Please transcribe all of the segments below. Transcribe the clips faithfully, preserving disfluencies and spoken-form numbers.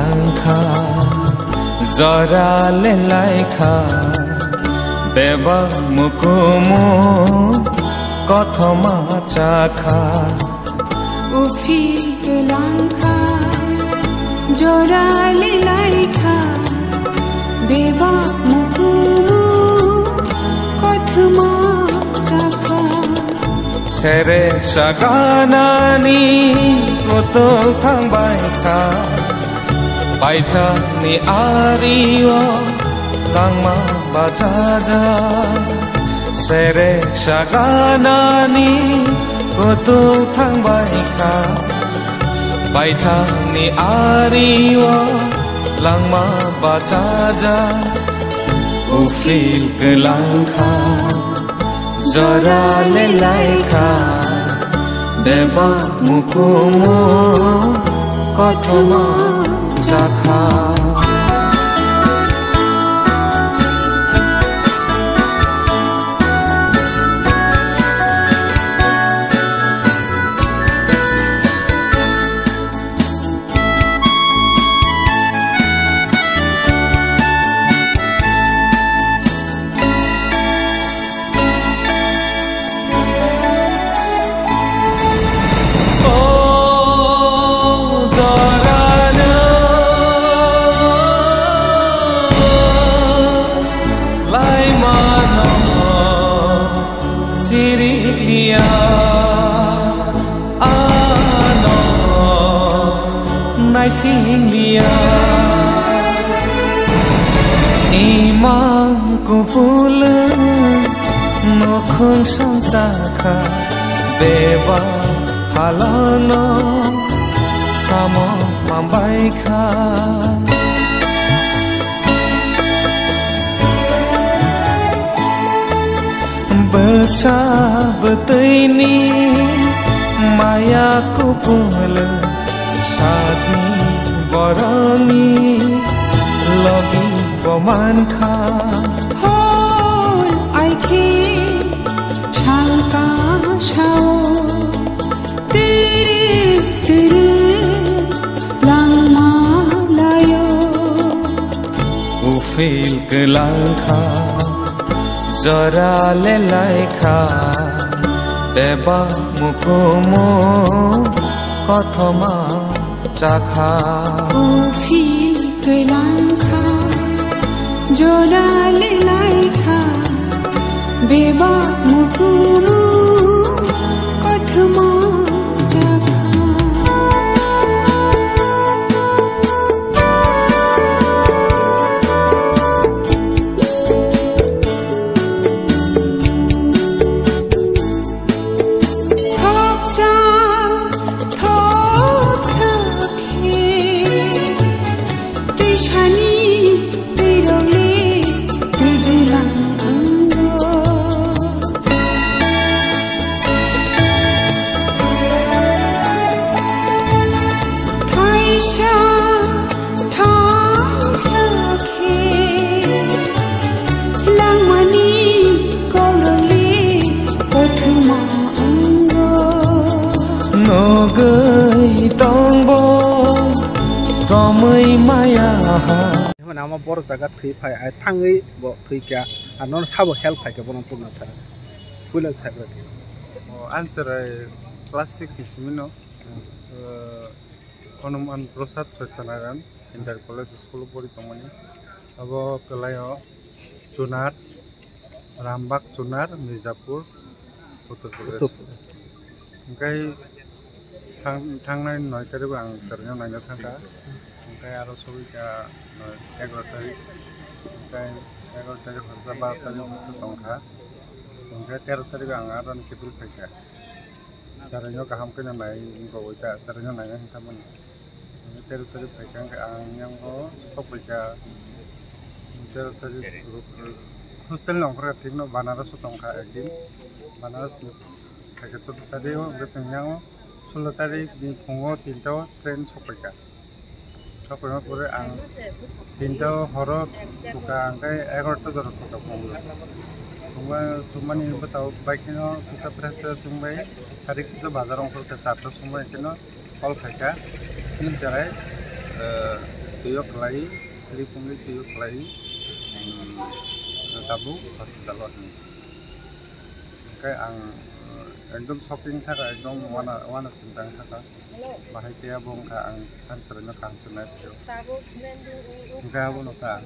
Wngkha, jora le laikha, bebak mukumu kothoma chakha. Uphil kwlangkha, jora le laikha, bebak mukumu kothoma chakha. Serek saganani kutung thangbai kha, paithakni ario langma bachaja. Serek saganani kutung thangbai kha, paithakni ario langma bachaja. Uphil kwlangkha, jora le laikha, bebak mukumu kothoma chakha. O jorano laimano sirikliya, ano naisingliya. Imang kupulung nukhung songsa kha, beba halano samo mambai kha. Bwsa bwtwini maya kupulung, sakni borokni logi bo mankha. Hor aikhe sangka sao, tiri tiri langma layo. Uphil kwlangkha, jora le laikha, bebak mukumu kothoma chakha. Uphil kwlangkha, jora le laikha, bebak mukumu kothoma chakha. Thopsa, thopsa khe, twisani twirokni twijilang ango. Thaisa, thaisa khe langmani kololi kothoma wngo. Nugwi tongbo romwi maya ha. Hwnwi ama borok jaga thwi phai, ai thangwi bo thwi kha, ar nono sabo help khai kha bono purna thai. Puila sai rwdi. O, ani chwrai class six ni simi no. Hmm. O, Hanuman Prasad Satyanaran Inter College School o pori tongmani. Abo kwlaio Chunar, Rambagh Chunar, Mirzapur, Uttar Pradesh. Uttar Pradesh. Hwnkhe thang-, thangnai noi tarik o ang chwraino naina thangkha. Hwnkhe aro sogwi kha noi, egaroh tarik. Hwnkhe egaroh tarik horsa, baroh tarik horsa tongkha. Hwnkhe tero tarik o ang aro ani kiphil phaikha. Chwraino kaham khe nai wngkha, oita chwraino naina hinwi tamani. Tero tarik phaikha wngkha ang yango sokphaikha. Tero tarik hostel ni ongkhorkha thikno Banaras o tongkha ekdin. Banaras ni phaikha chwddo tarik o hwnkhe chwng yango sullo tarik ni phungo tinta o train sokphaikha. Sokphaima pore ang tinta o horo thuka, hwnkhe egaroh ta jora thuka phungo. Phungo thumani bwsao bike no kisa fresh fresh wngbai sarik kisa bazar ongkhorkha charta somoi kheno call khaikha. Tini chwrai, eh, Twiyo khlai, sleep wngwi twiyo khlai, um, tabuk hospital o hinwi. Hwnkhe ang, uh, ekdom shocking thaka, ekdom wana, wana sintang thaka. Bahai khe abo wngkha ang thansa rwino kaham se nai phio. Hwnkhe abono ta,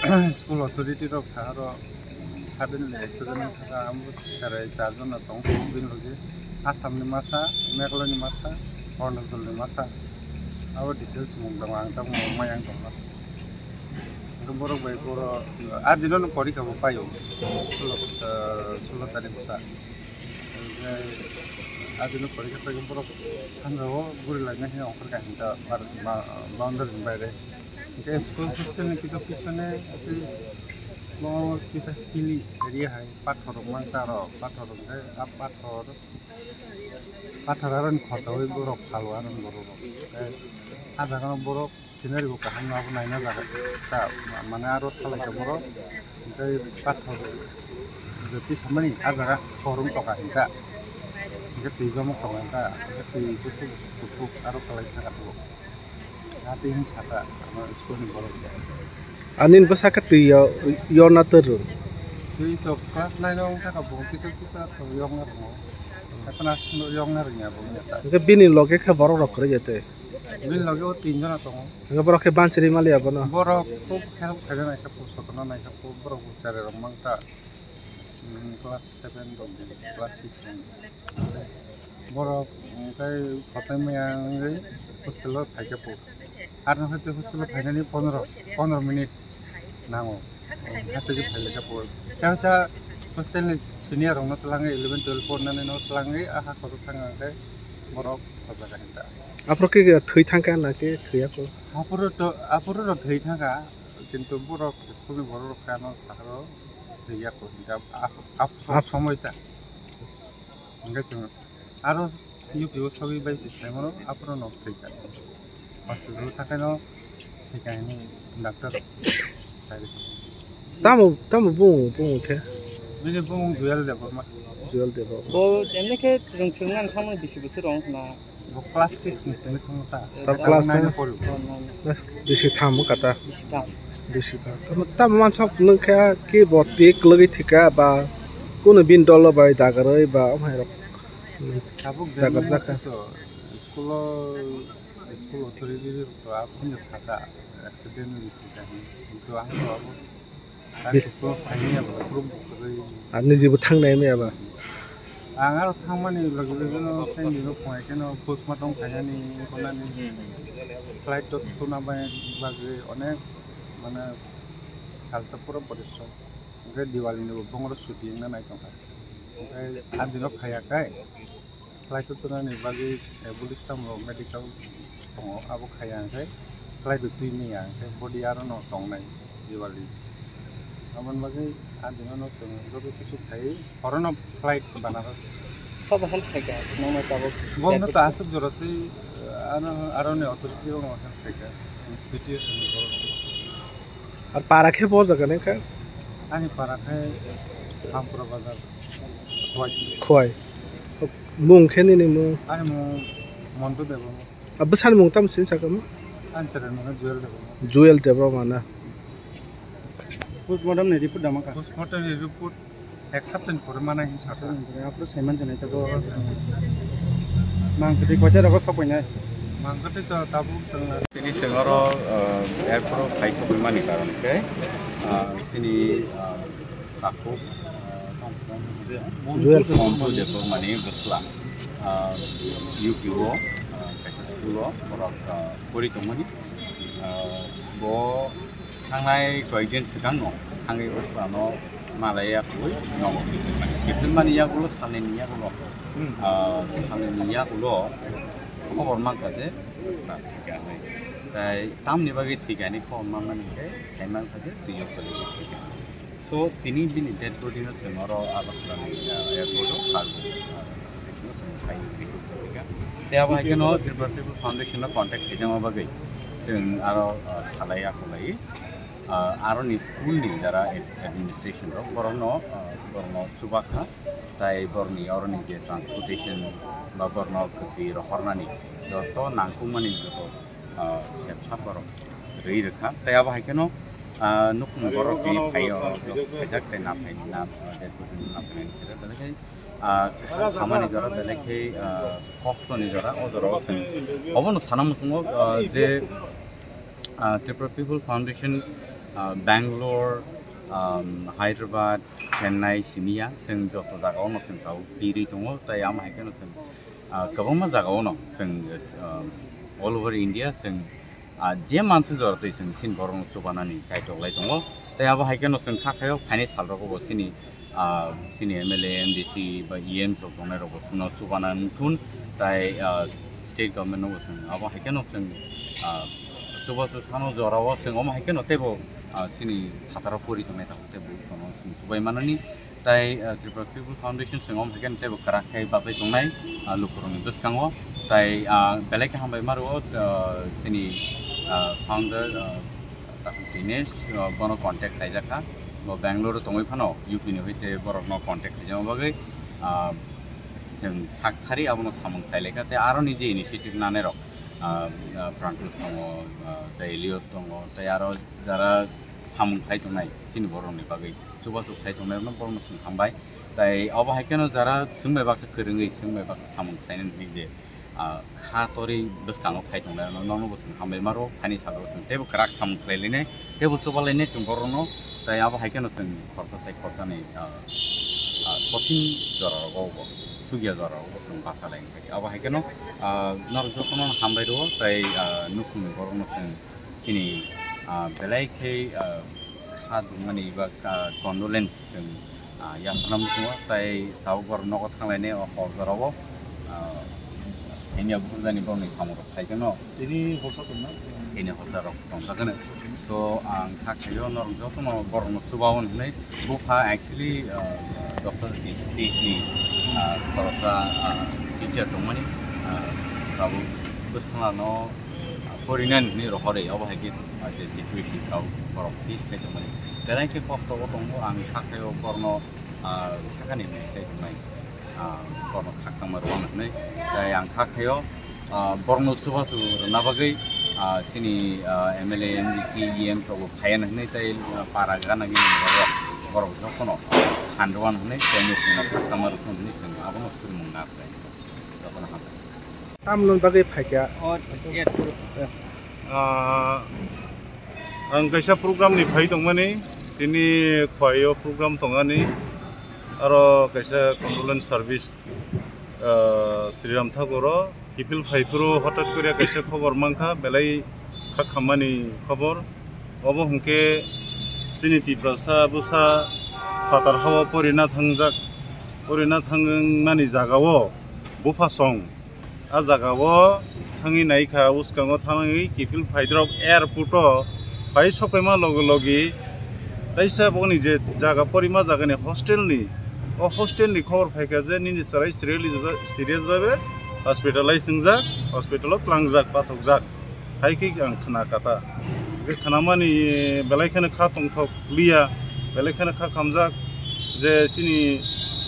hwnkhe school authority rok saharo suddenly accident wngkha, amo cherai charjon no tongo bini logi. Assam ni masa, Meghalaya ni masa, Arunachal ni masa. Abo details mung tongo, ang tabuk mung maya wng tongkha. Hwnkhe borok bai borok, ah, dino no porikha bo paio, sulo, ah, sulo tarikh bo ta. Hwnkhe ah dino porikha paio borok sanjao guri laina hino ongkhorkha hinta bar-, ba-, boundary ni baire. Hwnkhe school hostel ni kisu pisone ati mo kisa hilly area hai pathor rok mangta aro pathor rok hwnkhe ah pathor, pathor aro ni khochaui borok phalo aro ni borok rok. Hwnkhe ah jaga no borok Scenery bo kaham no abo naina jaga ta, ma-, mane aro thalai ka borok, tei pathor je twi samani ah jaga korom toka hinka, hinke twi jomok tongo hinka, hinke twi bwswk kuthuk aro kwlai thaka tongo. Ah twi hinwi saka ano school ni borok bo. Ani bwsa khe twi yo, yorna twrw. Twi to class nine o wngkha bo kisa kisa to yokna tongo. Haikhe aswk no yokna rwngya bo wngya ta. Hwnkhe bini loge khe borok rok kwrwi ya tei? Bini loge o tin jona tongo. Hwnkhe borok khe bansiri maliya bono? Borok khub help khaina naikha po, sotona naikha po, borok bo cherai rok mangta. Hmm, class seven rok, class six rok. Borok, hmm, tei kochai maya wngwi hostel o phaikha po. Arno hai tei hostel o phainani pondro, pondro minute nango. Hachwkhe phailai kha po. Tei hasa hostel ni senior rok no twlangwi eleven twelve pornani no twlangwi ah hakhoro thang ang khe borok o jaga hinta. Aphuru khe thwi thang kha na khe thwiya po? Aphuru to, aphuru no thwi thang kha, kintu borok school ni borok rok khe ano sakha o thwiya po hinta. Ap-, ap-, ap- somoi ta. Hingke chwng aro U P o sogwi bai se sai mano, aphuru no thwi kha. Hospital o tha khe no thwi kha hwnwi doctor sai rw kha. Tamo, tamo bung, bung khe? Bini bumung Juyal Debbarma. Juyal Debbarma. Bo emni khe chwng swrwngna thangmani bisi bwswk rw wngkha na? Bo class six ni simi thangma ta. Ta class nine nine o pori. Oh, nine. Bisi tham kata. Bisi tham. Bisi tham. Tamo, tamo mansok nung khe ki bo tik lagi thika ba kuno bin dolo bai dagaroi ba amhai rok. Tabuk dagar jani jakha. To school o, school authority rok to aphuru saka accident ni thika hin. Kintu ang to abo Ani to saini abo, proof bo kwrwi. Ani jibo thangnai maya ba? Ang aro thangmani logi logi no tei nino phunai kheno postmortem khainani, khonani, flight to tuna bai bagwi onek, mane, salsa pura porisrom. Hwnkhe Diwali ni bo bongoro chuti wngna nai tongkha. Hwnkhe a dino khaiya khai. Flight o tunani bagwi, eh, police tamo medical tongo, abo khaiya hwnkhe flight o twi manya hwnkhe body aro no tongnai Diwali. Aboni bagwi a dino no chwng joto kisu khai horo no flight Banaras. Sobo help khaikha, nokno tabuk. Bo no ta aswk jora twi, eh, ano, aroni authority rok no help khaikha, institution ni borok. Ar para khe bo jaga nang kha? Ani para khe Sampura Bazar, Khowai. Khowai. Mung khe nini mung? Ani mung Montu Debbarma. Abwsani mung tamo sini sakha mo? Ani chwrai mung Jewel Debbarma. Jewel Debbarma na. Postmortem ni report dama kha? Postmortem ni report Ek saptani pore mana hin sakha. Apro saiman janai ta bo. Mang kwtwi koita rogo sok painai. Mang kwtwi to tabuk chwng. Tini chwng oro, uh, airport o phai sogwi mani karon khe, uh, chini, uh, takhuk, uh, Jewel. Montu Debbarma ni bwsla, uh, U P o, uh, kaisa school o borok, uh, pori tongmani. Uh, bo Thangnai koyekdin swkangno thangwi bwsano malaiya kwrwi nogo kiphilmani. Kiphilmani yagulo salnini yagulo, hmm, ah, salnini yagulo khobor mankha je bwsla thwikha hinwi. Tai tamni bagwi thwikha hinwi khobor manmani hwnkhe sai mankha je twiyo kwrwi thwikha. So, tini bini dead body no chwng oro Agartala ni, ah, airport o karwi, ah, station o chwng phai receive khaikha. Tei abo hai kheno Tripura People Foundation no contact khaijama bagwi chwng aro, ah, salai akulai. Ah, aroni school ni jara ad-, administration rok borokno, ah, borokno chubakha, tai borokni oroni je transportation ba borokno kwtwi rohornani joto nangkukmani joto ah, sep sap borok rwi rwkha. Tei abo hai kheno, ah, nukhung borok ni phai o, khaijak tei na phai, na, ah, dead body no na phai nai khaijak. Belai khe, ah, kha samani jora, belai khe, ah, kosto ni jora, o jora o chwng obono sana muchungo, ah, je, ah, Tripura People Foundation, ah, Bangalore, um, Hyderabad, Chennai simi ya, chwng joto jaga o no chwng tabuk twi rwi tongo, tei amo hai kheno chwng, ah, kwbangma jaga o no chwng, ah, all over India chwng, ah, je mansi jora twi chwng chini borok no chubanani chaitok lai tongo. Tei abo hai kheno chwng kha khaio phainai sal rogo bo chini, ah, chini M L A, M D C ba E M rok tongnai rok bo chwngno chubana wngthun, tei, ah, state government no bo chwng abo hai kheno chwng, ah, chubachu sano jora o chwng omo hai kheno teibo, ah, chini phataro pori tongnai tabuk teibo chwngno chwng chubai manani. Tai, ah, Tripura People Foundation chwng omo hai kheno teibo kwrak khe bachai tongnai, ah, lukurokni bwskango. Tai, ah, belai khe hambai ma rwo, ah, chini, ah, founder, ah, Dinesh, ah, bono contact khlaijakha. Bo Bangalore tongwi phano U P ni hoi tei borokno contact khlaijama bagwi, ah, chwng sak thari abono samung khlai laikha. Tei aroni je initiative nanai rok, ah, ah, Prantush tongo, ah, tei Elliot tongo, tei aro jara samung khlai tongnai chini borokni bagwi, chubachu khlai tongnai rokno borokno chwng hambai. Tai obo hai kheno jara chwng bai baksa kwrwngwi, chwng bai baksa samung khlainani hwnwi je, ah, kha torwi bwskango khlai tongnai rokno nokno bo chwng hambai ma rwo, phaini salo chwng teibo kwrak samung khlai lainai, teibo chuba lainai chwng borokno. Tai abo hai kheno chwng khoroksa tai khoroksani, ah, ah, kothin jora rogo bo, chukya jora rogo bo chwng bacha lainai. Abo hai kheno, ah, norok jotono hambai rwo, tai, ah, nukhungni borokno chwng chini, ah, belai khe, ah, kha dungmani ba, ah, condolence chwng, ah, yapharna muchungo, tai tabuk borok nogo thanglainai o hor jorao, ah, hini buphurjani borokni samung rok khaijano. Tini horsa tongna? Tini horsa rok tongjakgani. So, ang kha khaio norok jotono borokno chubaon hwnwi. Bupha actually, ah, doctor ni, ni, ah, khoroksa, ah, teacher tongmani, ah, tabuk bwskango, ah, porinani hwnwi rohorwi, obo hai khe, ah, je situation rok borok face khai tongmani. Belai khe kosto o tongo, ang kha khaio borokno, ah, sakani hwnwi khai tongnai, ah, borokno khakchangma rwna hwnwi. Tai ang kha khaio, ah, borokno chubachu rwna bagwi, ah, chini, ah, M L A, M D C, E M rokbo phaiya hwnwi tei, ah, para gana gini borok, borok jotono phan rwna hwnwi tei nukhungno khakchangma rwthun hwnwi chwng abono surmung na khlai. Jotono hambai. Tamoni bagwi phaikha? O, et, Ah, ang kaisa program ni phai tongmani, tini khwai o program tongani, aro kaisa condolence service, ah, Sriram Thakur o kiphil phai phuru hotat koriya kaisa khobor mankha, belai kha khammani khobor. Obo hwnkhe chini Tiprasa bwsa phatar hao porina thangjak, porina thangmani jagao bupha song. A jagao thangwi naikha, bwskango thangwi kiphil phaidrop airport o phai sokphaima logi logi taisa boni je jaga porima jagani hostel ni, o hostel ni khobor phaikha je nini chwrai serious ba-, serious babe hospitalize wngjak, hospital o tlangjak, pathokjak. Hai khe ang khna kha ta. Hwnkhe khnamani belai kheno kha tongthok liya, belai kheno kha khamjak je chini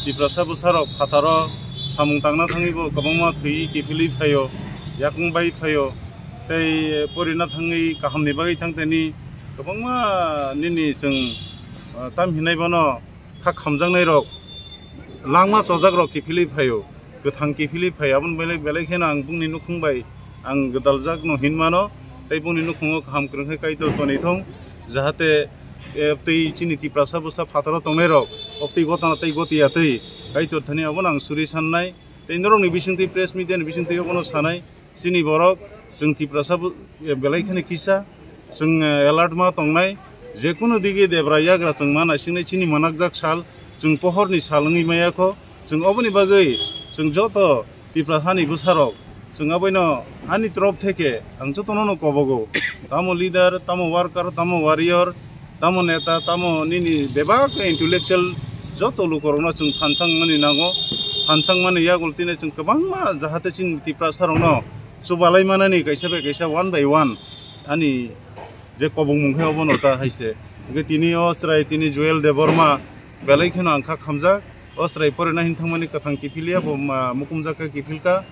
Tiprasa bwsarok phataro samung tangna thangwi bo kwbangma thwiwi kiphilwi phaio, yakung bai phaio, tei porina thangwi kahamni bagwi thangtani kwbangma nini chwng, ah, tam hinai bono kha khamjaknairok langma chojakrok kiphilwi phaio, kwthang kiphilwi phaio. Aboni belai, belai kheno ang bongni nukhung bai ang gwdaljak no hinmano, tei bongni nukhungo kaham kwrwng khe Kaitor tonwi thung, jahate, eh, tei chini Tiprasa bwsa phataro tongnairok oktwi gotana tei gotiya twi Kaitor thani abono ang suri sannai. Tei norokni bisingtwi, press media ni bisingtwi abono sanai, chini borok, chwng Tiprasa bo, eh, belai kheno kisa, chwng, eh, alert ma tongnai, jekunu dige debra yagra chwng ma naisingnai, chini manakjak sal, chwng pohorni sal wngwi maya kho, chwng oboni bagwi chwng joto Tiprasa ni bwsarok, chwng aboino ani torof theke ang jotono no kobogo, tamo leader, tamo worker, tamo warrior, tamo neta, tamo nini bebak intellectual joto lukorokno chwng phanchang mani nango, phanchang mani yagul tini chwng kwbangma jahate chini Tiprasa rokno chubalai manani kaisa bai kaisa one by one ani je kobongmung khe obono ta hai se. Hwnkhe tini o chwrai tini Joel Debbarma belai kheno ang kha khamjak, o chwrai porina hin thangmani kwthang kiphilya bo ma mukumjak khe kiphilka,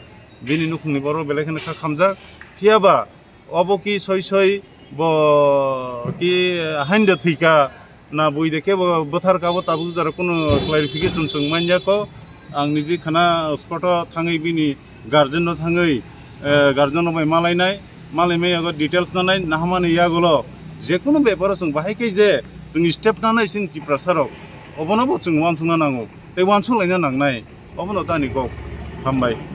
bini nukhungni borok belai kheno kha khamjak, phiyaba Obo ki soi soi bo ki hain da thwika na bui de khe bo bwthar ka bo tabuk jora kuno clarification chwng man ya ko. Ang niji khana spot o thangwi bini guardian no thangwi, eh, guardian no bai malainai, malaimai yago details nanai nahamani yagulo je kuno beparo chwng bahai khe je chwng step nanai sin Tiprasa rok obono bo chwng wansukna nango tei wansuk laina nangnai obono tani kok. Hambai.